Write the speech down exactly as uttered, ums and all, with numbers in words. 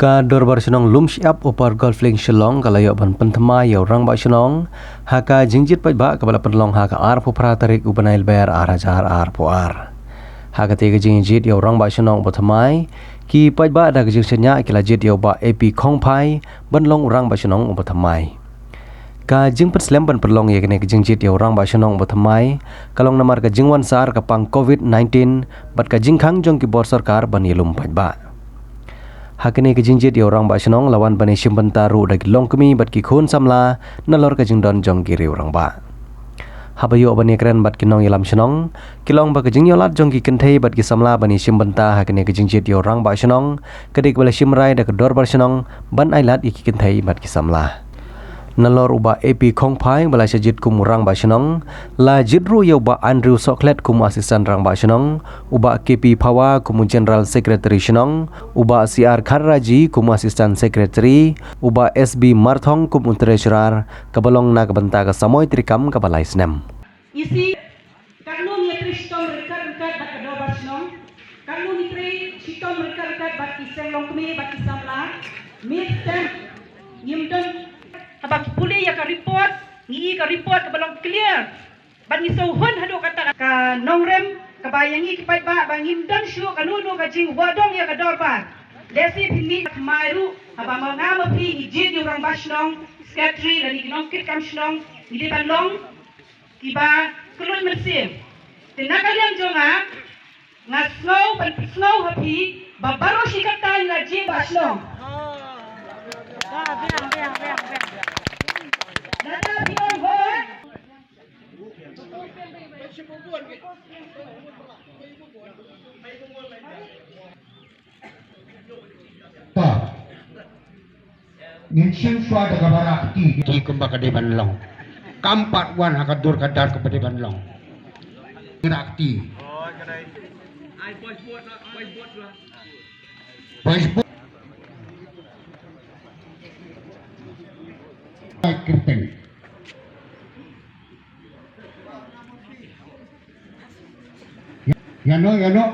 Ka Dorbar Shnong Lumshyiap Upper Golf Link Shillong ka la ïoh ban pynthymmai ïa u Rangbah Shnong ha ka jingjied paidbah kaba la pynlong ha ka arphew phra tarik u bnai Lber ar hajar arphew ar. Ha kata ka jingjied ïa u Rangbah Shnong uba thymmai, ki paidbah da ka jingshaniah ki la jied ïa u Bah A P Khongphai ban long u Rangbah Shnong uba thymmai. Ka jingpynslem ban pynlong ïa kane ka jingjied ïa u Rangbah Shnong uba thymmai ka long namar ka jingwan sar ka pang covid nineteen bad ka jingkhang jong ki bor sorkar ban ïalum paidbah. Ha kane ka jingjied ïa u Rangbah Shnong la wan ban ïashim bynta ruh da ki longkmie bad ki khun samla nalor ka jingdon jong ki riew rangbah. Haba ïoh ban ïakren bad ki nongïalam shnong, ki la ong ba ka jingïohlad jong ki kynthei bad ki samla ban ïashim bynta ha kane ka jingjied ïa u Rangbah Shnong ka dei kaba la shim rai da ka Dorbar Shnong ban ailad ïa ki kynthei bad ki samla. Nalor u Bah A P Khongphai ba la shah jied kum u Rangbah Shnong, la jied ruh ïa u Bah Andrew Sohkhlet kum u Assistant Rangbah Shnong, u Bah K P Phawa kum u General Secretary Shnong, u Bah C R Kharraji kum u Assistant Secretary, u Bah S B Marthong kum u Treasurer, kaba long na ka bynta ka samoi treikam kaba lai snem. Ngi sngew katno ngi ïatrei shitom ryngkat ryngkat bad ka Dorbar Shnong, katno ngi trei shitom ryngkat ryngkat bad ki seng longkmie bad ki samla. Mynstep ngim don, haba ki pule ïa ka report, ngi i ka report kaba long clear. Bad ngi sngewhun haduh katta ka nongrim kaba ïa ngi ki paidbah ba ngim don shuh kano kano ka jingwad dong ïa ka Dorbar. Lehse phin mih thymmai ruh haba ma nga ma phi ngi jied ïa u Rangbah Shnong, Secretary lane ki nongkitkam shnong, ngi dei ban long kiba kylluid mynsiem. Te na ka liang jong nga, nga sngew ban pynsngew ha phi ba baroh shi katta ngi la jied ba shnong. Lada phi ong hooid, to ngin shim shuwa da kaba rakhe kti kumba ka dei ban long. Kam pat wan ha ka dur ka dar kaba dei ban long. Rakhe kti. Facebook. Ai kyrteng. Ïano, ïano.